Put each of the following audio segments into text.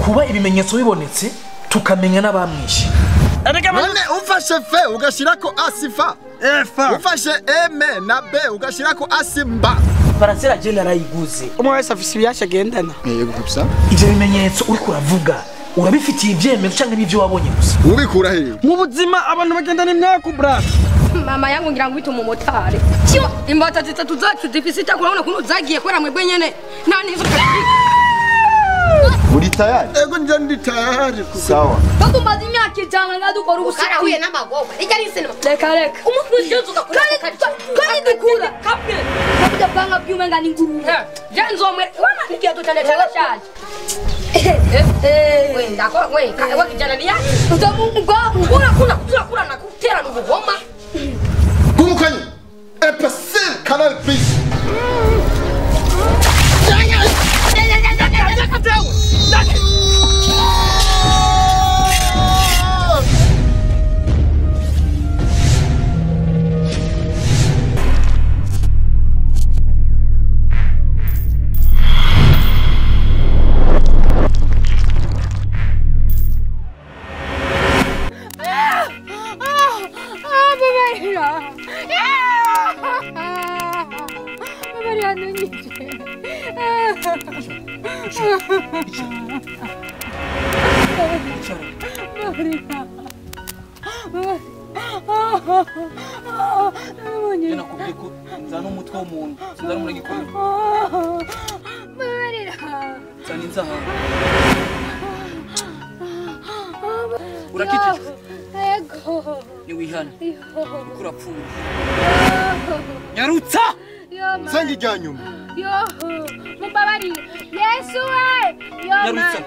Kuba ibimenyetso bibonetse tukamenya n'abamwishe. None ufashe F ugashirako asifa F, ufashe M na B ugashirako asimba. Parasera je narayiguze. Umwe wese afise ibiyasha agendana. Yego kabisa. Ivyo bimenyetso uriko uravuga urabifitiye ivyemezo canke n'ivyo wabonye gusa? Ubikura he? Mu buzima abantu bagendana imyaku bra. Mama yangu ngira ngo ite umumotari. Cyo imbata zitatu zacu zifise itakura kuntu zagiye kwera mwebwe nyene. Nta nizo. Uri tayari? Ego nje ndi tayari. Sawa. Bakumaze imyaka ijana ngadukora ubusa. Karahuye n'amagoma. Ijya ari sinema. Reka reka. Umuntu uzuka kuri kandi dukura. Kapwe. Kabuja banga byumenga ni nguru. Je nzomwe wana nikiye tutale cyarashaje. We ndako we we kijana ni yaki. Utamungwa ngura kuna kuzura na kutera n'ubugoma. Gumukanye. EPC Canal Plus. Nakubwiye ko nzana umutwe w'umuntu sinzana umunyagikombe. Nzana inzahabu. Urakijijwe? Yego. Niwihane. Kuko urapfuye. Nyarutsa! Senga ijya nyuma. Mumbabarire. Yesu we! Nyarutsa.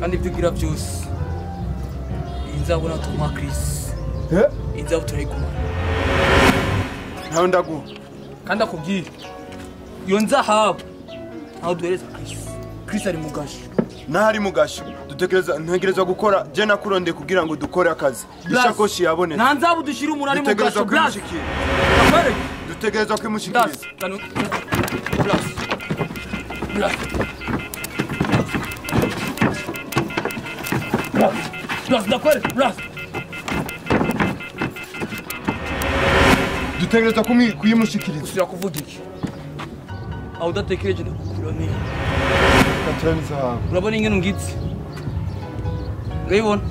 Kandi ibyo ugira byose inzabona tuma Chris inzabo turayigumana ntawe ndaguha kandi akubwira iyo nzahabu ntawe duhereza Chris. Chris ari mu gasho nahari mu gasho dutekereza ntegereza gukora je nakurondeye kugira ngo dukore akazi ishakoshi yabonetse nta nzabu dushira umuntu ari mu gasho. Dutegereza kwimushikiriza. Dutegereza kuyimushikiriza. Usubira kuvuga iki? Aho udatekereje ndakukura neza. Urabona ingene ungitse? Urayibona?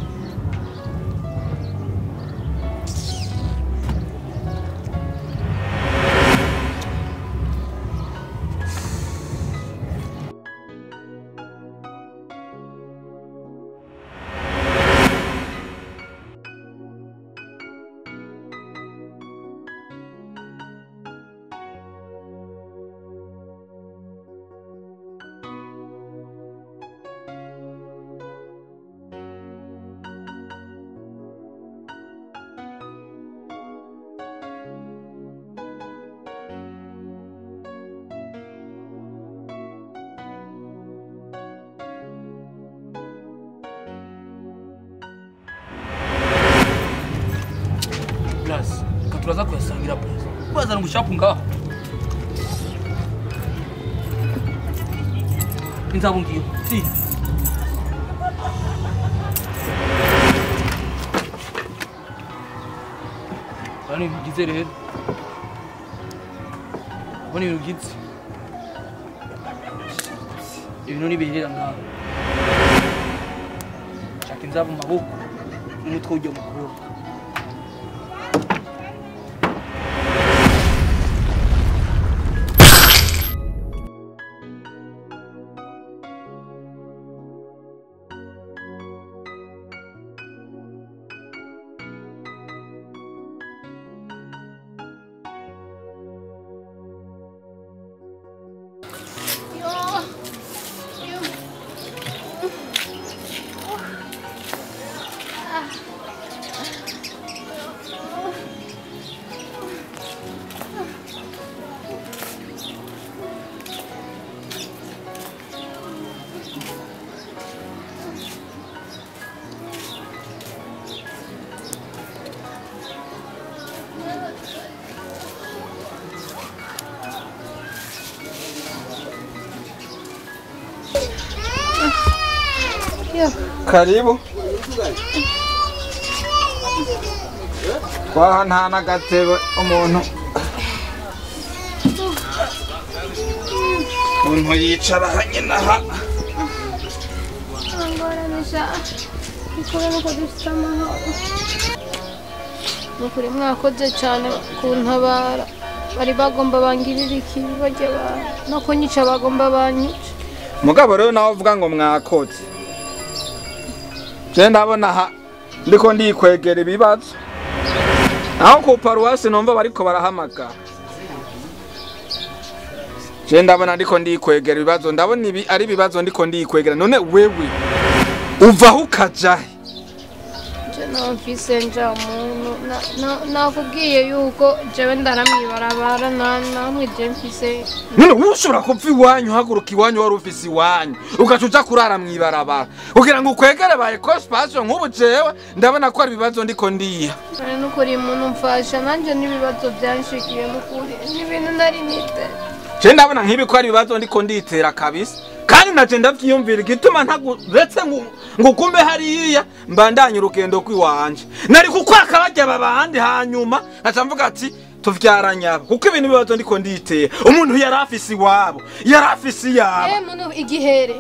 Turaza kuyasangira bro. Bazana umushapu ngaho. Inzabu ngiyo. Si. Bani bigize rero. Bani bigize. Ibintu nibihera ngaho. Shaka inzabu mu maboko n'umutwe w'ujya mukobwa. Karibu. Kwa nta n'agatebe umuntu yicara hanyine aha. Nukuri mwakoze cyane kuntabara, bari bagomba bangirira ikibi bajya no kunyica bagomba banyica. Mugabo rero nawe uvuga ngo mwakoze. Je ndabona aha ndiko ndikwegera ibibazo. Aho ku paruwasi numva bariko barahamagara. Je ndabona ndiko ndikwegera ibibazo, ndabona ibi ari ibibazo ndiko ndikwegera. None wewe uvaho ukajahe? Je numvise nja umuntu nakubwiye yuko jewe ndaramwibarabara namwe je mfise. None ushobora kuva iwanyu haguruka iwanyu wari ufise iwanyu ugaca uja kurara mwibarabara kugira ngo ukwegere ba ecospace nk'ubu jewe ndabona ko ari ibibazo ndiko ndiha. Nukuri umuntu mfasha nanje n'ibibazo byanshikiye nukuri n'ibintu nari nite. Je ndabona nk'ibi ko ari ibibazo ndiko nditera kabisa. Kandi naje ndavyiyumvira igituma ntaguretse ngo kumbe hariya mbandanye urugendo kwiwanje. Nari kukwaka bajya babandi hanyuma nkaca mvuga ati tuvyaranyaba kuko ibintu bibazo ndiko nditera. Umuntu yari afise iwabo, yari afise iyabo. Muntu igihere.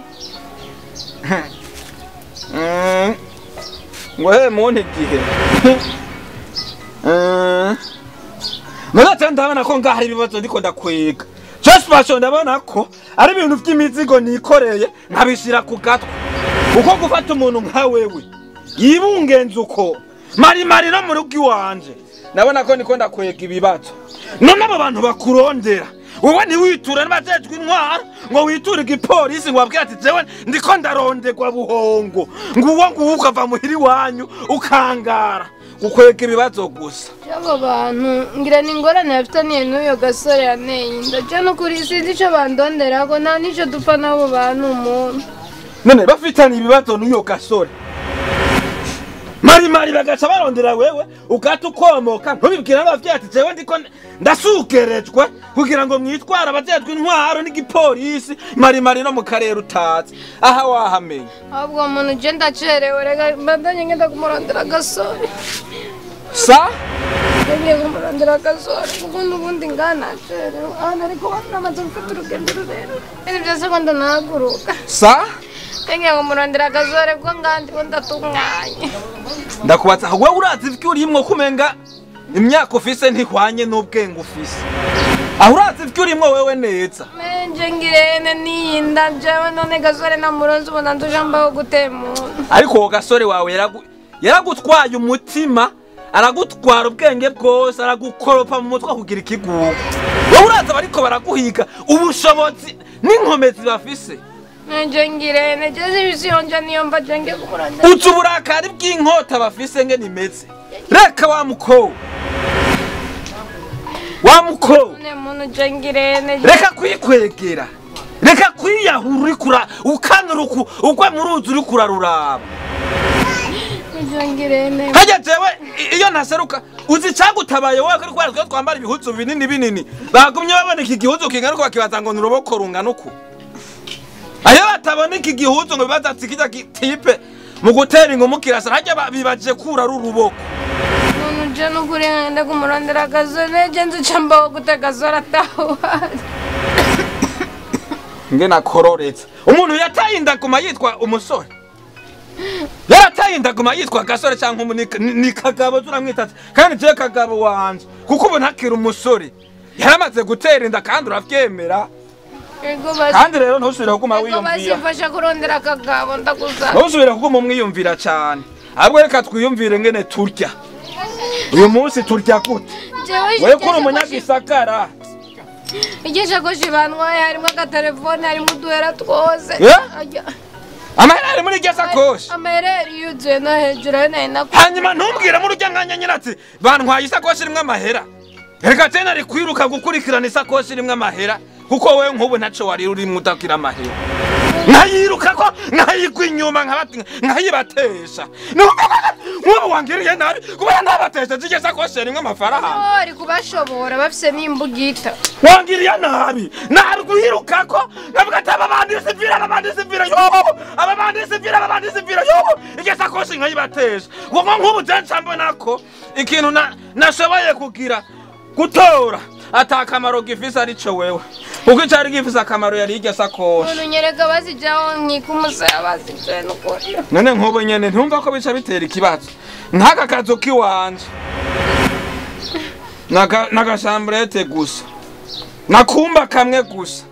Ngo he muntu igihe. None ndabona ko ngaho hari ibibazo ndiko ndakwega. Just ndabona ko ari ibintu by'imizigo nikoreye nkabishira ku gatwe. Uko gufata umuntu nka wewe yibungenza uko marimari no mu rugo iwanje ndabona ko niko ndakwega ibibazo. None abo bantu bakurondera wowe ntiwiture n'abajejwe intwaro ngo witure igipolisi ngo babwire ati jewe ndiko ndaronderwa buhongo ngo uwo nguwo ukava muhira iwanyu ukangara ukwega ibibazo gusa. Abo bantu ngira ni ingorane bafitaniye n'uyo gasore yaneye inda. Je nukuri sinzi ico bandonderako nta n'ico dupfa n'abo bantu umuntu. None bafitaniye ibibazo n'uyo gasore marimari bagaca barondera wewe ugata ukomoka ntubibwira n'abavyeyi ati jewe ndiko ndasugerejwe kugira ngo mwitware abajejwe intwaro n'igipolisi marimari no mu karere utazi aha wahamenye. Ahubwo umuntu je ndacerewe reka mbandanye ngenda kumurondera gasore. Sa? Ngiye kumurondera gasore kuko n'ubundi nganacerewe ahantu ariko namaze gufata urugendo rurerure. Ibintu byose ko ndanahaguruka. Sa? Ngiye kumurondera gasore kuko ngandi ko ndatunganye. Ndakubatsa wewe urazi ivyo urimwo kumenga imyaka ufise ntihwanye n'ubwenge ufise. Aho urazi ivyo urimwo wewe neza. Menje ngirene niyinda jewe none gasore namuronze ubona nduja mbaho gutema. Ariko uwo gasore wawe yaragutwaye umutima, aragutwara ubwenge bwose, aragukoropa mu mutwe kugira ikigugu. Wowe urazi bariko baraguhiga ubushobozi n'inkomezi bafise. Nje ngirene jeze ibisiyonja niyo mba jenge kumurondera. Uzi uburakari bw'inkota bafise nge nimeze. Reka wa muko. Wa muko. Ne muntu je ngirene. Reka kwikwegera. Reka kwiyahura urikura ukanuruku ugwe mu ruzi urikura ruraba. Je ngirene. Hajya jewe iyo ntaseruka uzi cyagutabaye wowe kuri kwara twe twambara ibihuzu binini binini. Bagumye baboneka igihuzu kingana uko bakibaza ngo nuroboko rungana uko. Ayo batabona iki gihuzu ngo bibaza kijya tipe mu gutera ingumu kirasa hajya bibaje kura ruruboko. None uje nukuri ngenda kumurondera Gasore je nzi mbaho gute Gasore atawari. Nge nakororetse. Umuntu yataye indaguma yitwa umusore. Yarataye indaguma yitwa Gasore cyangwa ni Kagabo turamwita kandi je Kagabo wanje kuko ubu ntakira umusore. Yaramaze gutera inda kandi uravyemera. Kandi rero ntusubire kuguma wiyumvira. Mfasha kurondera Kagabo ndakuza. Ntusubire kuguma umwiyumvira cyane. Ahubwo reka twiyumvire ngene turya. Uyu munsi turya gute? Wewe kuri umunyagisagara. Igishakoshi bantwaye harimo agatelefone harimo uduhera twose. Amahera ari muri iryo sakoshi. Amahera yari yuzuye no hejuru ayo nari nakuye. Hanyuma ntumbwire muri urya mwanya nyine ati bantwaye isakoshi irimwo amahera. Reka tena ari kwiruka gukurikirana isakoshi irimwo amahera kuko wewe nk'ubu ntaco wari urimwo udakira amahera. Nkayiruka ko nkayigwa inyuma nkayibatesha. Nk'ubu wangiriye nabi kubera ntabatesha iryo sakoshi irimwo amafaranga. Bari kubashobora bafise n'imbugita. Wangiriye nabi narwiruka ko nkavuga ati aba bandi sivira aba bandi sivira yobo aba bandi sivira aba bandi sivira yobo iryo sakoshi nkayibatesha. Ngo nk'ubu je ncambona ko ikintu nashoboye kugira gutora atakamaro gifise arico wewe kuko icari gifise akamaro yari iryo sakoshi. None unyereka bazijaho nkika umusaya bazije nukuri. None nk'ubu nyene ntumva ko bica bitera ikibazo nk'aka kazu kiwanje n'agashamburete gusa nakumba kamwe gusa.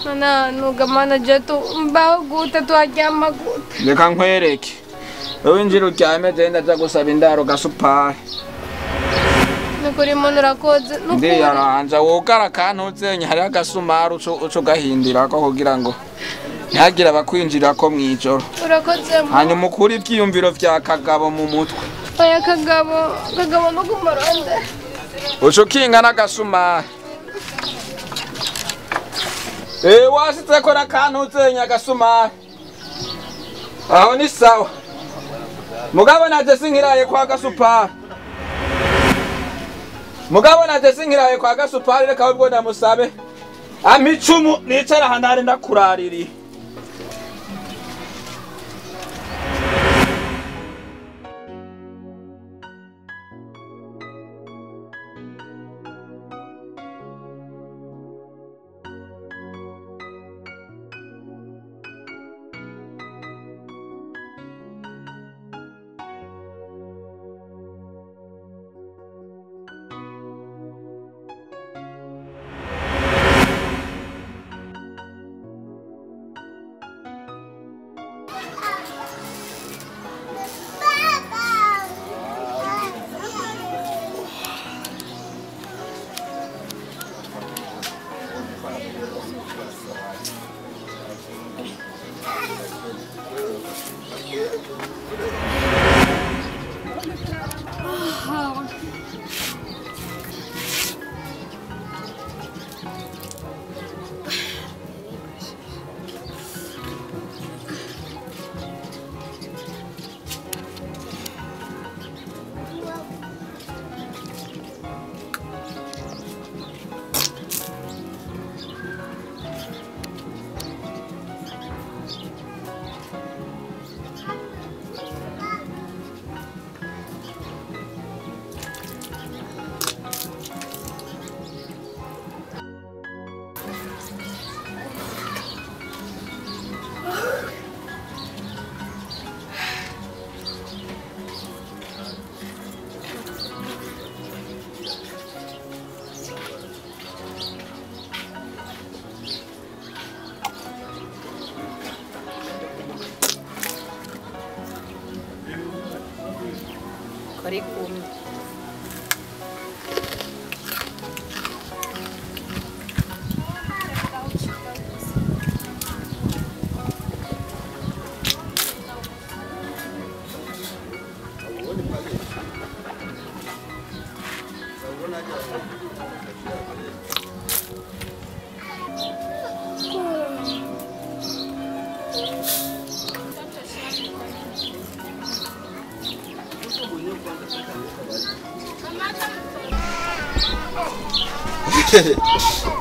Mana nugamana je tu mbaho gute tuharyama gute? Reka nkwereke wewe injira uryame je ndaja gusaba indaro gasupari. Nukuri muntu urakoze nukuri. Ndiyaranja wogara kantuzenye hariho agasumari uco gahindirako kugira ngo ntihagire abakwinjirako mw'ijoro. Urakoze. Hanyuma ukure ivyiyumviro vya Kagabo mu mutwe. Oya Kagabo, Kagabo no kumurondera. Uco ukinga n'agasumari. Washitseko n'akantuzenye agasumari. Aho ni sawa. Mugabo naje sinkiraye kwa gasupari. Mugabo naje sinkiraye kwa gasupari reka ubwo ndamusabe. Ampa icumu nicara aha nari ndakuraririye.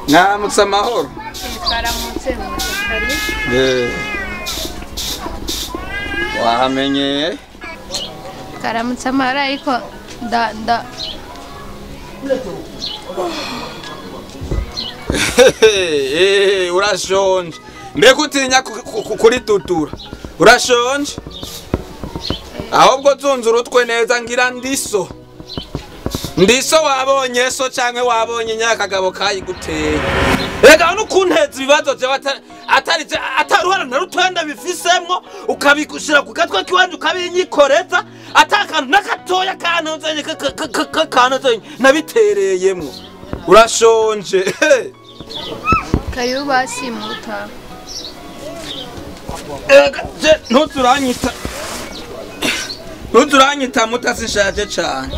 Namutse amahoro. Karamutse kari. Wahamenye. Karamutse amahoro ariko nda urashonje. Mbega utinya kuri tutura. Urashonje? Ahubwo zunze urutwe neza ngira ndiso. Ndiso wabonye so canke wabonye nyakagabo kayiguteye. Rega nukunteza ibibazo je atari ataruhara na rutanda bifisemwo ukabigushira ku gatwe kiwanje ukabinyikoreza atakantu nakatoya kanozanye kanozanye nabitereyemwo. Urashonje. Karibu basi muta. Ega je ntuturanyita. Ntuturanyita muta sinshaje cyane.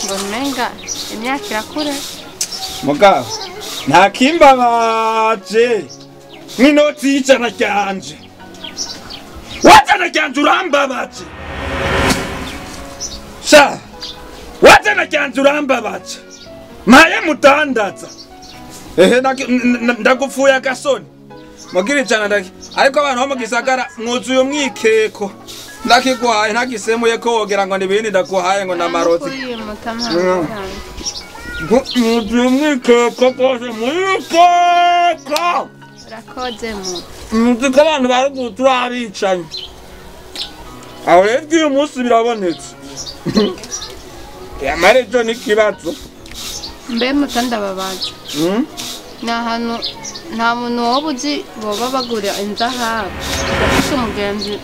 Mbona imyaka irakura. Mugabo nta kimbabaje nk'inoti y'ijana ryanje. Wajana ryanje urambabaje. Sha wajana ryanje urambabaje. Maye mudandaza. Ehe ndagupfuye agasoni. Mugira ijana ndaki ariko abantu bo mu gisagara mwuzuye umwikeko. Ndakiguhaye ntagisemuye ko wogera ngo nibindi ndaguhaye ngo namarozi. Mwuzuye umwikeko rwose mwikeko. Urakoze mu. Muzi ko abantu baruguru turi abicanyi. Aho rero uyu munsi birabonetse. Yamara ejo ni ikibazo. Mbe muta ndababaza. Ni ahantu nta muntu woba uzi boba bagura inzahabu. Ndafise umugenzi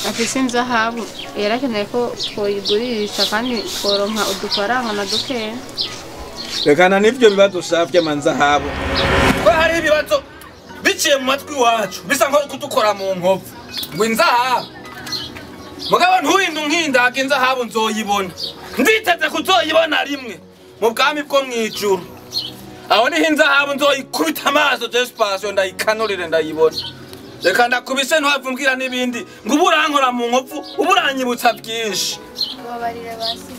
afise inzahabu yarakeneye ko twoyigurisha kandi tworonka udufaranga na dukeya. Rekana n'ivyo bibazo ushavye manzahabu. Ko hari ibibazo biciye mu matwi wacu bisa nko kudukora mu nkovu. Ngo inzahabu. Mugabo nturinda unkindaga inzahabu nzoyibona. Nditeze kuzoyibona rimwe mu bwami bwo mwijuru. Aho niho inzahabu nzoyikubita amaso Jesipasiyo ndayikanurire ndayibona. Reka ndakubise ntuhave umbwira n'ibindi ngo ubu urankora mu nkovu ubu uranyibutsa byinshi. Babarire basi.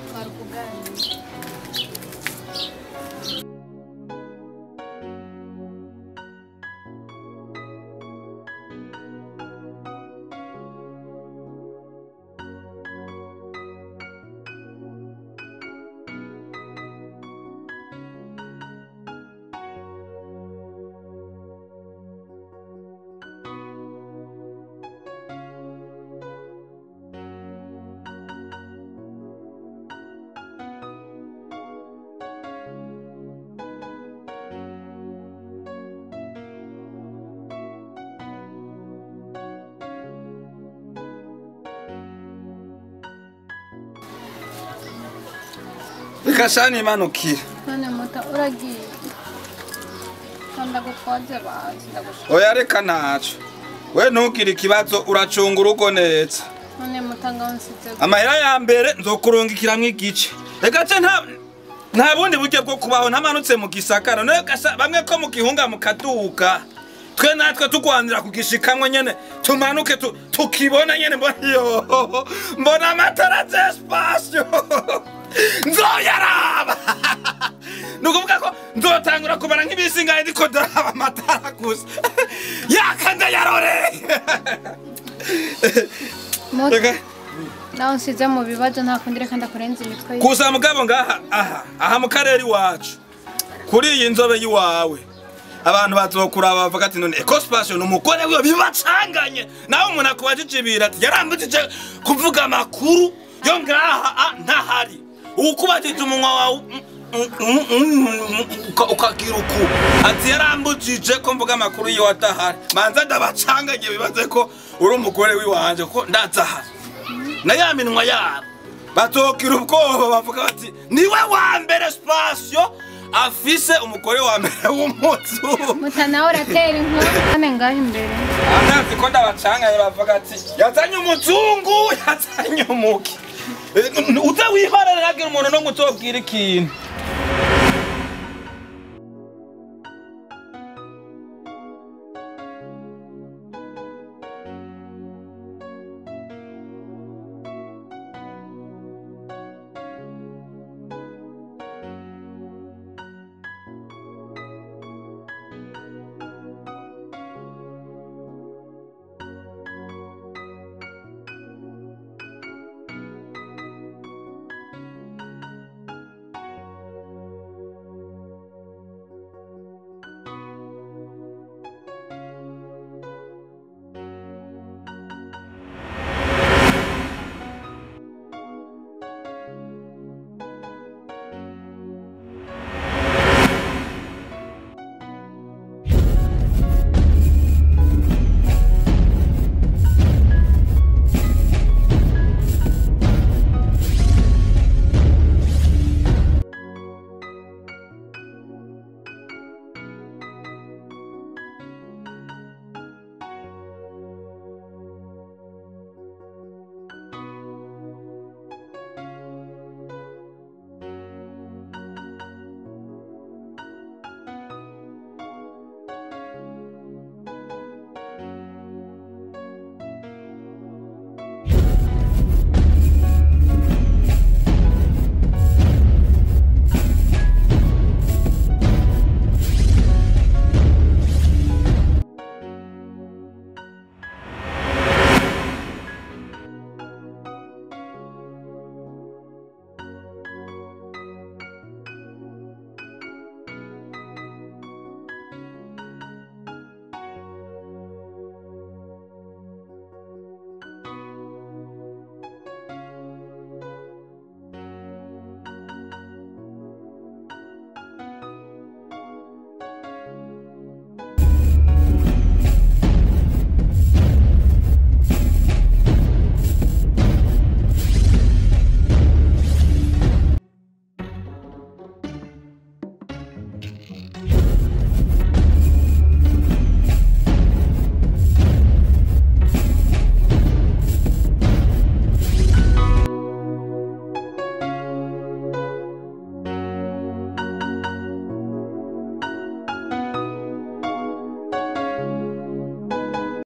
Twari kuganira. Reka shani imanukire. None muta uragiye. Ndagutwaze bazi ndagushaka. Oya reka ntaco. We ntugire ikibazo uracunga urugo neza. None muta ngaho nsize. Amahera ya mbere nzokurungikiramwo igice. Reka ce nta bundi buryo bwo kubaho ntamanutse mu gisagara. Nayo bamwe ko mu gihunga mukaduka. Twe natwe tugwanira kugishikamwe nyene tumanuke tukibona nyene mbona yo. Mbona amatara z'espace. Nzoyaraba. Nukuvuga ko nzotangura kubara nk'ibisingaye ndiko ndaraba amatara gusa. Yaka ndayarore. Naho nsize mu bibazo nta kundi reka ndakurenza imitwe. Kuza mugabo ngaha aha mu karere iwacu. Kuri iyi nzobe yiwawe. Abantu bazokuraba bavuga ati none Ecospace ni umugore wiwe bibacanganye. Nawe umuntu akubajije ibintu ati yarambujije kuvuga amakuru yo ngaha ntahari. Ukubajije umunwa wawe ukagira uku ati yarambujije ko mvuga amakuru yiwe adahari. Manza ndabacanganye bibaze ko uri umugore wiwanje ko ndazahari. Na ya minwa yabo batokira ubwoba bavuga bati niwe wa mbere Spasio afise umugore wa mbere w'umuzungu. Muta nawe uratera inkuru none ngaho imbere. Andazi ko ndabacanganye bavuga ati yazanye umuzungu yazanye umuki. Uza wihorera nagira umuntu no ngutobwira ikintu.